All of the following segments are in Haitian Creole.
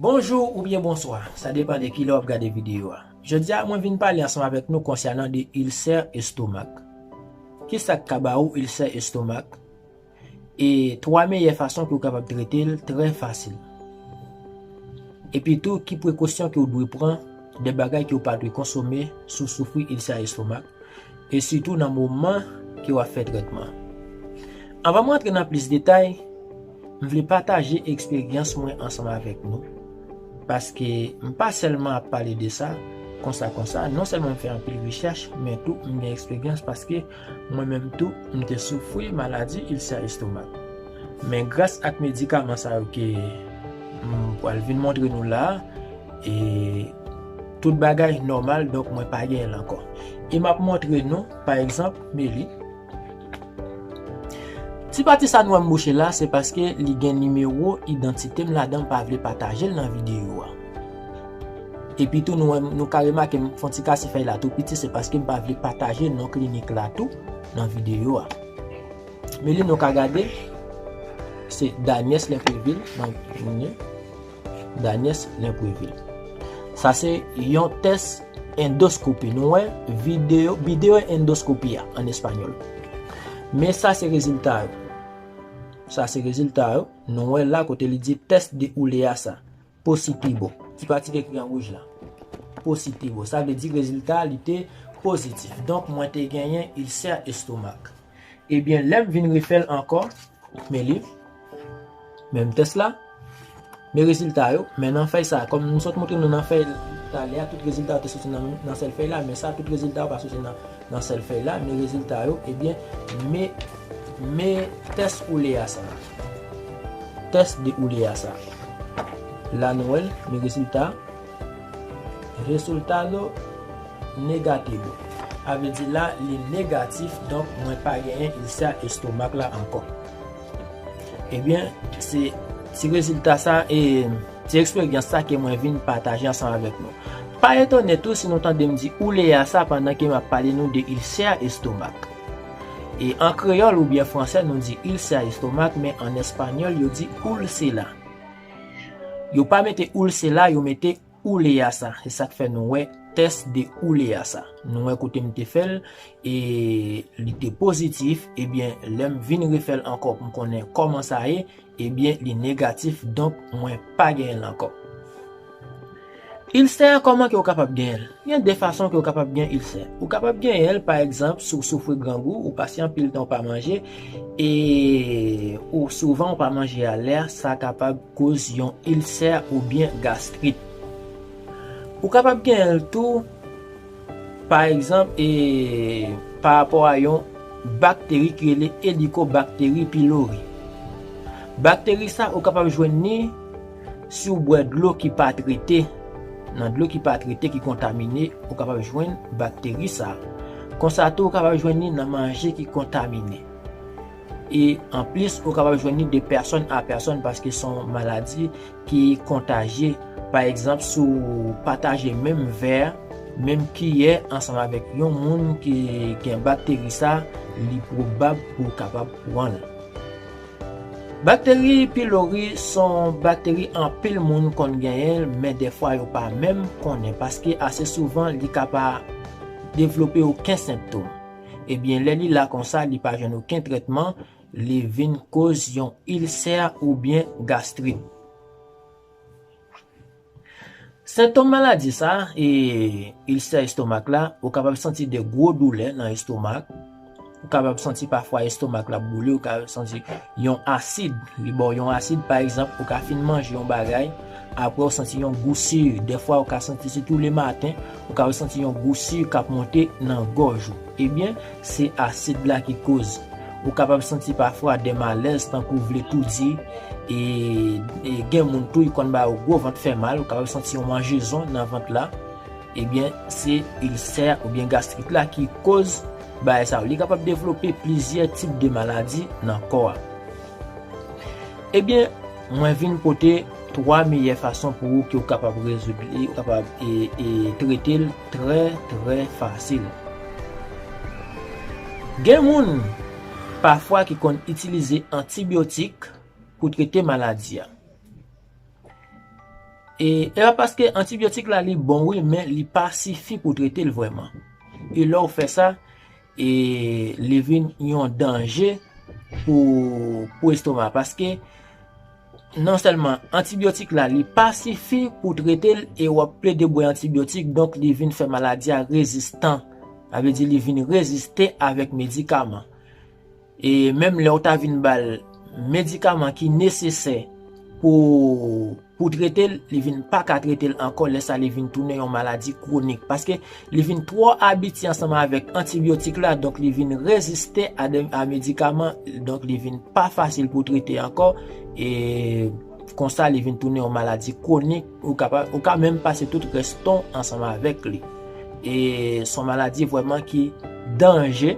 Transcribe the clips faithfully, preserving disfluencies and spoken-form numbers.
Bonjou oubyen bonswa, sa depann de kilè w ap gade videyo a. Jodi a, mwen vin pale ansanm avèk nou konsènan de ilsè estomak. Kisa k ka ba ou ilsè estomak? E twa meyè fason ke w kapab trete l trè fasil. Epi tou, ki prekosyon ke w dwe pran de bagay ke w pa dwe konsome si w soufri ilsè estomak, e sitou nan moman ke w ap fè trètman. Anvan mwen antre nan plis detay, m vle pataje eksperyans mwen ansanm avèk nou. Paske m pa sèlman ap pale de sa konsa konsa, non sèlman m fè anpil rechèch, men tou m gen eksperyans paske mwen menm tou m te soufri maladi ilsè estomak. Men gras ak medikaman sa yo ke m pral vin montre nou la a, e tout bagay nòmal, donk mwen pa genyen l ankò. E m ap montre nou, pa egzanp, Meli. Ti pati sa nou wè m bouche la, se paske li gen nimewo idantite m ladan, m pa vle pataje l nan videyo a. Epi tou, nou wè, nou ka remake m fè yon ti kase fèy la tou piti, se paske m pa vle pataje non klinik la tou nan videyo a. Men li nou ka gade, se Daniès Lemprevil, mwen, Daniès Lemprevil. Sa se yon tès endoskopi. Nou wè videyo, video endoskopi a an espanyòl. Men sa se rezilta yo. Sa se rezilta yo. Nou wè la kote li di test de uleasa. Positivo. Ti pati ki ekri an wouj la. Positivo. Sa vle di rezilta li te pozitif. Donk, mwen te genyen ilsè estomak. Ebyen, lè m vin refè l ankò, men li, menm tès la, men rezilta yo, men nan fèy sa, kòm m sot montre nou nan fèy talè a, tout rezilta yo te soti nan, nan sèl fèy la, men sa, tout rezilta yo pa soti nan, nan sèl fèy la, men rezilta yo, ebyen, men, men tès uleasa. Tès de uleasa. La nou wè l, men rezilta, resultado negativo. Sa vle di la, li negatif, donk mwen pa genyen ilsè estomak la ankò. Ebyen, se ti rezilta sa e ti eksperyans sa ke mwen vin pataje ansanm avèk nou. Pa etone tou si nou tande m di uleasa pandan ke m ap pale nou de ilsè estomak. E an kreyòl oubyen fransè, nou di ilsè estomak, men an espanyòl, yo di úlcera. Yo pa mete úlcera, yo mete uleasa. Se sa k fè nou wè tès de uleasa. Nou wè kote m te fè l, e li te pozitif, ebyen, lè m vin refè l ankò pou m konnen kòman sa ye, ebyen, li negatif, donk mwen pa genyen l ankò. Ilsè a, kòman ke w kapab genyen l? Gen de fason ke w kapab gen ilsè. Ou kapab genyen l, pa egzanp, si w soufri grangou, ou pase anpil tan w pa manje, e ou souvan w pa manje a lè, sa kapab koz yon ilsè oubyen gastrit. Ou kapab genyen l tou, pa egzanp, e, pa rapò a yon bakteri ki rele Helicobacter pylori. Bakteri sa, ou kapab jwenn li si w bwè dlo ki pa trete. Nan dlo ki pa trete, ki kontamine, ou kapab jwenn bakteri sa. Konsa tou, ou kapab jwenn li nan manje ki kontamine. E anplis, ou kapab jwenn li de pèsòn a pèsòn paske se yon maladi ki kontajye. Pa egzanp, si w pataje menm vè, menm kiyè ansanm avèk yon moun ki gen bakteri sa, li pwobab pou w kapab pran l. Bakteri pylori se yon bakteri anpil moun konn genyen l, men dèfwa yo pa menm konnen, paske ase souvan li ka pa devlope okenn sentòm. Ebyen, lè li la konsa, li pa jwenn okenn trètman, li vin koz yon ilsè oubyen gastrit. Sentòm maladi sa, e, ilsè estomak la, ou kapab santi de gwo doulè nan estomak, ou kapab santi pafwa estomak la boule, ou ka santi yon asid, li ba w yon asid, pa egzanp, ou ka fin manje yon bagay, apre w santi yon gou si, dèfwa ou ka santi, sitou lematen, ou ka santi yon gou si k ap monte nan gòj ou. Ebyen, se asid la ki koz. Ou kapab santi pafwa de malèz, tankou vle toudi, e, e gen moun tou, li konn ba yo gwo vant fè mal, ou kapab santi yon manjezon nan vant la. Ebyen, se ilsè oubyen gastrit la ki koz bagay sa yo. Li kapab devlope plizyè tip de maladi nan kò a. Ebyen, mwen vin pote twa meyè fason pou ou ke w kapab rezoud li, ou kapab, e, e, trete l trè, trè fasil. Gen moun, pafwa, ki konn itilize antibyotik pou trete maladi a. E, e pa paske antibyotik la li bon wi, men li pa sifi pou trete l vrèman. E lè w fè sa, e li vin yon danje pou, pou estoma. Paske non sèlman antibyotik la li pa sifi pou trete l e w ap plede bwè antibyotik, donk li vin fè maladi a rezistan. Sa vle di li vin reziste avèk medikaman. E menm lè w ta vin ba l medikaman ki nesesè pou, pou trete l, li vin pa ka trete l ankò, lè sa li vin tounen yon maladi kwonik. Paske li vin twò abitye ansanm avèk antibyotik la, donk li vin reziste a, de, a medikaman, donk li vin pa fasil pou trete ankò, e konsa li vin tounen yon maladi kwonik, ou ka, ou ka menm pase tout rès tan w ansanm avèk li. E s on maladi vrèman ki danje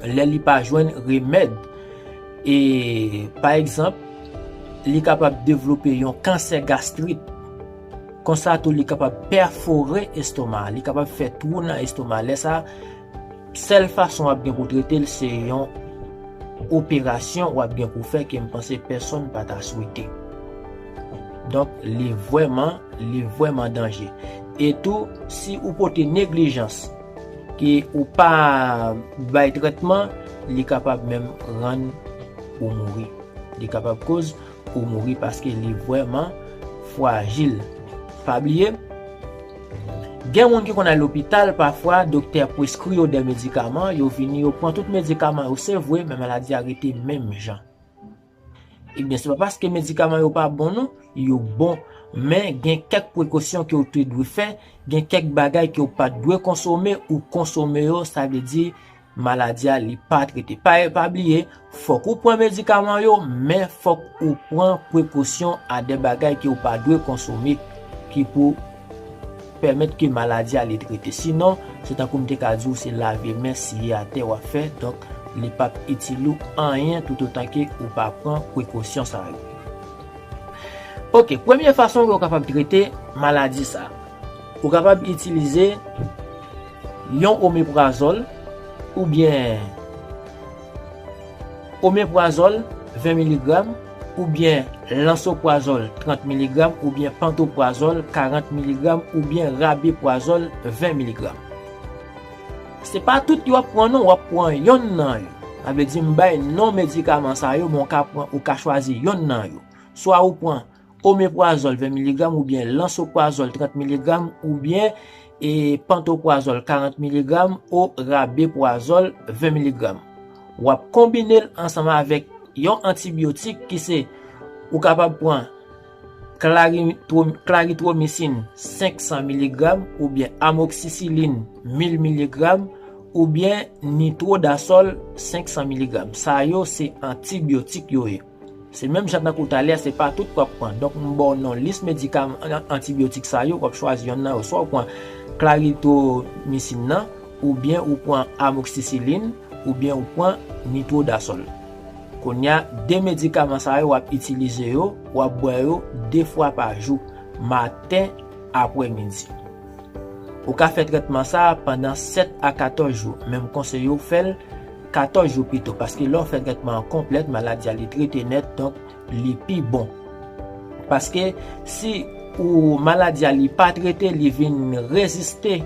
lè li pa jwenn remèd. E pa egzanp, li kapab devlope yon kansè gastrit. Konsa tou, li kapab pèfore estoma, li kapab fè twou nan estoma. Lè sa, sèl fason w ap gen pou trete l, se yon operasyon w ap gen pou fè ke m panse pèsonn pa ta swete. Donk, li vrèman, li vrèman danje. E tou, si ou pote neglijans, ke ou pa bay trètman, li kapab menm rann ou mouri. Li kapab koz ou mouri paske li vrèman frajil. Pa bliye, gen moun ki konn al lopital, pafwa doktè preskri yo de medikaman, yo vini, yo pran tout medikaman yo, se vre, men maladi a rete menm jan. Ebyen, se pa paske medikaman yo pa bon, non, yo bon, men gen kèk prekosyon ke w te dwe fè, gen kèk bagay ke w pa t dwe konsome, ou konsome yo, sa vle di maladi a li pa trete. Pa, pa bliye, fòk ou pran medikaman yo, men fòk ou pran prekosyon a de bagay ke w pa dwe konsome, ki pou pèmèt ke maladi a li trete. Sinon, se tankou m te ka di w, se lave men, siye atè w ap fè, donk li p ap itil ou anyen toutotan ke ou pa pran prekosyon sa yo. Oke, premye fason ke w kapab trete maladi sa, ou kapab itilize yon omeprazòl oubyen omeprazòl ven miligram, oubyen lansoprazòl trant miligram, oubyen pantoprazòl karant miligram, oubyen rabeprazòl ven miligram. Se pa tout yo w ap pran non, w ap pran yonn nan yo. Sa vle di m bay non medikaman sa yo, men w ka pran, ou ka chwazi yonn nan yo. Swa ou pran omeprazòl ven miligram oubyen lansoprazòl trant miligram oubyen, e, pantoprazòl karant miligram ou rabeprazòl ven miligram. W ap konbine l ansanm avèk yon antibyotik ki se, ou kapab pran klaritwo-, klaritromisin senk san miligram oubyen amoksisilin mil miligram oubyen nitwodasòl senk san miligram. Sa yo se antibyotik yo ye. Se menm jan tankou talè, se pa tout w ap pran. Donk, m ba w non lis medikaman an-, antibyotik sa yo, w ap chwazi yonn nan yo. Swa w pran klaritomisin nan, oubyen ou pran amoksisilin, oubyen ou pran nitwodasòl. Kounye a, de medikaman sa yo, w ap itilize yo, w ap bwè yo de fwa pa jou, maten, aprèmidi. Ou ka fè trètman sa a pandan sèt a katòz jou, men m konseye w fè l katòz jou pito, paske lè w fè trètman an konplèt, maladi a li trete nèt, donk li pi bon. Paske si ou maladi a li pa trete, li vin reziste.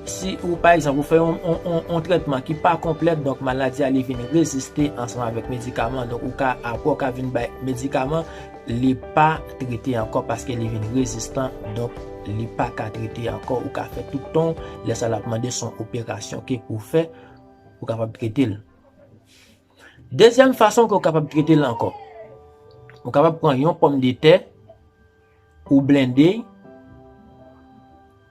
Si ou, pa egzanp, ou fè yon, yon, yon, yon trètman ki pa konplèt, donk maladi a li vin reziste ansanm avèk medikaman, donk ou ka, apre w ka vin bay medikaman, li pa trete ankò paske li vin rezistan, donk li pa ka trete ankò, ou ka fè tout tan, lè sa l ap mande s on operasyon ke pou fè, ou kapab trete l. Dezyèm fason ke w kapab trete l ankò, ou kapab pran yon pòmdetè, ou blende,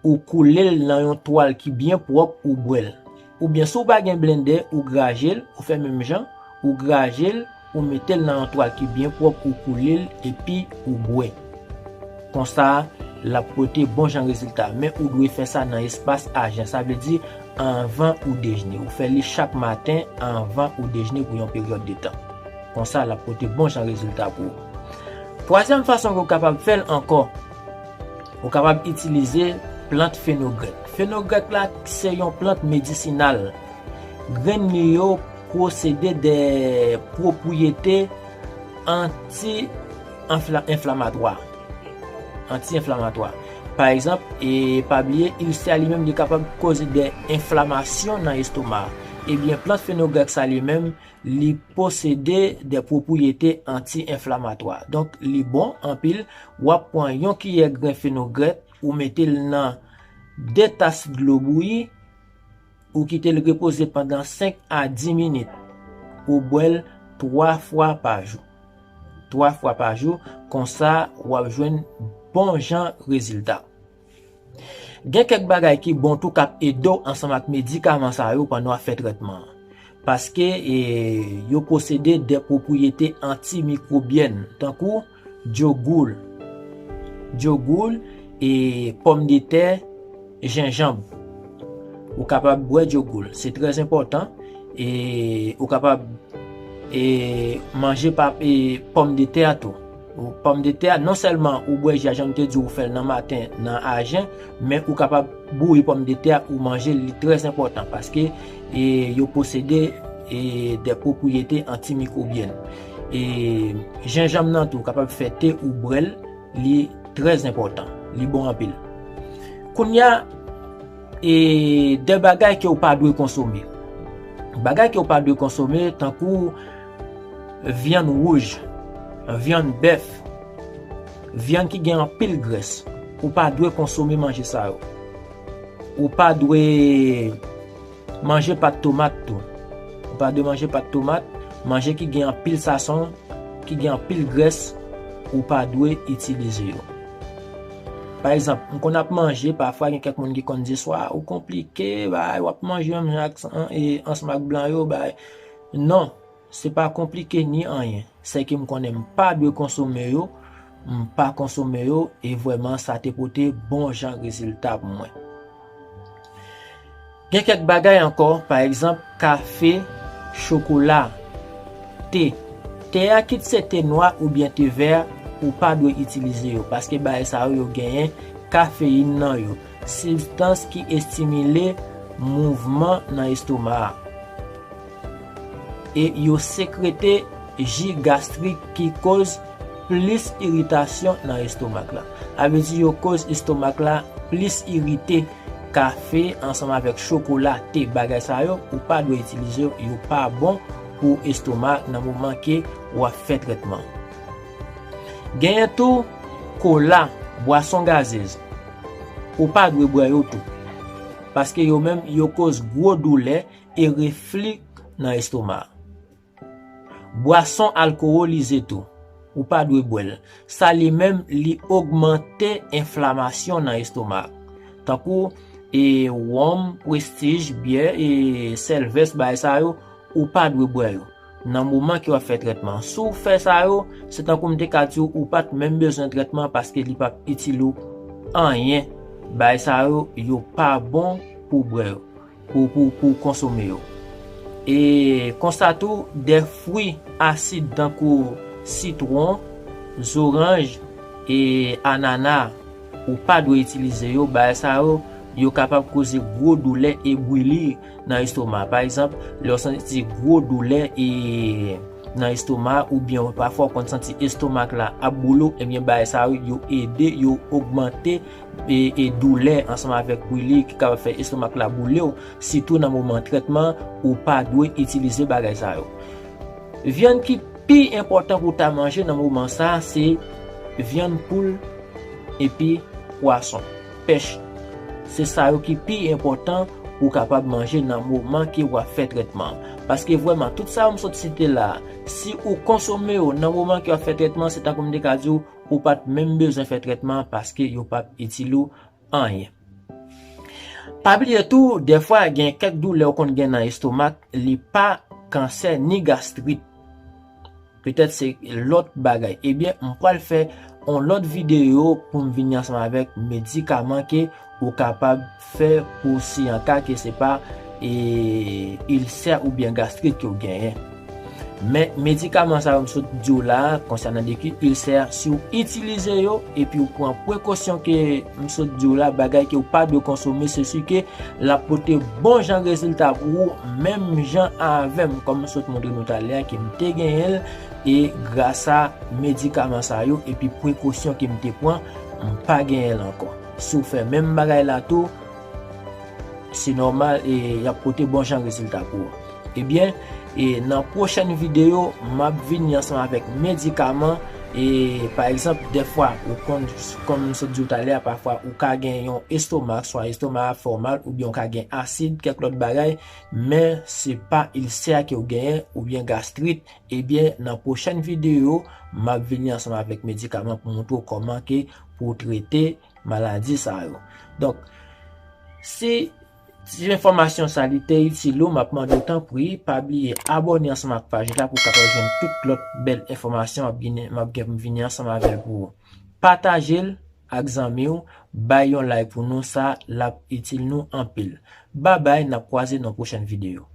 ou koule l nan yon twal ki byen pwòp, ou bwè l. Oubyen si w pa gen blendè, ou graje l, ou fè menm jan, ou graje l, ou mete l nan yon twal ki byen pwòp, ou koule l, epi ou bwè. Konsa, l ap pote bon jan rezilta, men ou dwe fè sa nan espas a jen, sa vle di anvan ou dejne. Ou fè li chak maten anvan ou dejne pou yon peryòd de tan. Konsa, l ap pote bon jan rezilta pou ou. Twazyèm fason ke w kapab fè l ankò, ou kapab itilize plant fenogrèk. Fenogrèk la, se yon plant medisinal. Grenn li yo posede de pwopriyete anti-enflamatwa. anti-enflamatwa. Pa egzanp, e pa bliye, ilsè li menm li kapab koze de enflamasyon nan estoma. Ebyen, plant fenogrèk sa li menm, li posede de pwopriyete anti-enflamatwa. Donk, li bon anpil. W ap pran yon kiyè grenn fenogrèk, ou mete l nan de tas dlo bouyi, ou kite l repoze pandan senk a dis minit. Ou bwè l twa fwa pa jou. Twa fwa pa jou, konsa w ap jwenn bon jan rezilta. Gen kèk bagay ki bon tou k ap ede w ansanm ak medikaman sa yo pandan w ap fè trètman an. Paske, e, yo posede de pwopriyete antimikwobyèn, tankou djogoul. Djogoul, e, pòmdetè, jenjanm. Ou kapab bwè djogoul. Se trè enpòtan. E ou kapab, e, manje pa, e, pòmdetè a tou. Ou, pòmdetè a, non sèlman ou bwè ji a, jan m te di w, ou fè l nan maten, nan ajen, men ou kapab bouyi pòmdetè a, ou manje l, li trè enpòtan paske, e, yo posede, e, de pwopriyete antimikwobyèn. E jenjanm nan tou, ou kapab fè te, ou bwè l, li trè enpòtan, li bon anpil. Kounye a, e, de bagay ke w pa dwe konsome. Bagay ke w pa dwe konsome, tankou vyann wouj, vyann bèf, vyann ki gen anpil grès. Ou pa dwe konsome manje sa yo. Ou pa dwe manje pat tomat tou. Ou pa dwe manje pat tomat, manje ki gen anpil sason, ki gen anpil grès, ou pa dwe itilize yo. Pa egzanp, m konn ap manje, pafwa gen kèk moun ki konn di, "Swa ou konplike, bay, w ap manje menm jan ak, e, ansanm ak blan yo, bay." Non, se pa konplike ni anyen. Sèke m konnen m pa dwe konsome yo, m pa konsome yo, e vrèman sa te pote bon jan rezilta pou mwen. Gen kèk bagay ankò, pa egzanp, kafe, chokola, te. Te a, kit se te nwa oubyen te vè, ou pa dwe itilize yo, paske bagay sa yo, yo genyen kafeyin nan yo, sibstans ki estimile mouvman nan estoma a. E yo sekrete ji gastrik ki koz plis iritasyon nan estomak la. Sa vle di yo koz estomak la plis irite. Kafe ansanm avèk chokola, te, bagay sa yo, ou pa dwe itilize yo, yo pa bon pou estomak nan moman ke w ap fè trètman. Genyen tou kola, bwason gazez. Ou pa dwe bwè yo tou. Paske yo menm, yo koz gwo doulè e refli nan estomak. Bwason alkowolize tou, ou pa dwe bwè l. Sa li menm, li ogmante enflamasyon nan estomak. Tankou, e, wonm, prestij, byè, e, sèlvès, bagay sa yo, ou pa dwe bwè yo. Nan moman ke w ap fè trètman. Si w fè sa yo, se tankou m te ka di w, ou pa t menm bezwen trètman paske li p ap itil ou anyen. Bagay sa yo, yo pa bon pou w bwè yo, pou, pou, pou w konsome yo. E konsa tou, de fwi asid tankou sitwon, zoranj e anana, ou pa dwe itilize yo. Bagay sa yo, yo kapab koze gwo doulè e bwili nan estomak. Pa egzanp, lè w santi gwo doulè e nan estomak, oubyen pafwa w konn santi estomak la ap boule w, ebyen, bagay sa yo, yo ede, yo ogmante e, e doulè ansanm avèk bwili ki kapab fè estomak la boule w, sitou nan moman trètman, ou pa dwe itilize bagay sa yo. Vyann ki pi enpòtan pou w ta manje nan moman sa a, se vyann poul epi pwason, pèch. Se sa yo ki pi enpòtan pou w kapab manje nan moman ke w ap fè trètman an. Paske vrèman, tout sa yo m sot site la a, si ou konsome yo nan moman ke w ap fè trètman an, se tankou m te ka di w, ou pa t menm bezwen fè trètman an paske yo p ap itil ou anyen. Pa bliye tou, dèfwa gen kèk doulè w konn gen nan estomak, li pa kansè ni gastrit. Petèt se lòt bagay. Ebyen, m pral fè yon lòt videyo pou m vini ansanm avèk medikaman ke ou kapab fè pou si an ka ke se pa, e, ilsè oubyen gastrit ke w genyen. Men medikaman sa yo m sot di w la a, konsènan de ki ilsè, si w itilize yo epi w pran prekosyon ke m sot di w la, bagay ke w pa dwe konsome, se si ke l ap pote bon jan rezilta pou ou, menm jan avè m, kòm m sot montre nou talè a, ke m te genyen l, e grasa medikaman sa yo, epi prekosyon ke m te pran, m pa genyen l ankò. Si w fè menm bagay la tou, se nòmal e y ap pote bon jan rezilta pou ou. Ebyen, e nan pwochèn videyo, m ap vini ansanm avèk medikaman. E pa egzanp, dèfwa, ou konn, kòm m sot di w talè a, pafwa ou ka gen yon estomak, swa estomak ap fè w mal, oubyen ou ka gen asid, kèk lòt bagay, men se pa ilsè ke w genyen, oubyen gastrit. Ebyen, nan pwochèn videyo, m ap vini ansanm avèk medikaman pou montre w kòman ke pou w trete maladi sa yo. Donk, si ti enfòmasyon sa li te itil ou, m ap mande w tanpri, pa bliye abòne ansanm ak paj la pou w kapab jwenn tout lòt bèl enfòmasyon m ap vini, m ap gen pou m vini ansanm avè l pou ou. Pataje l ak zanmi w, bay yon like pou nou, sa l ap itil nou anpil. Babay, n ap kwaze nan pwochèn videyo.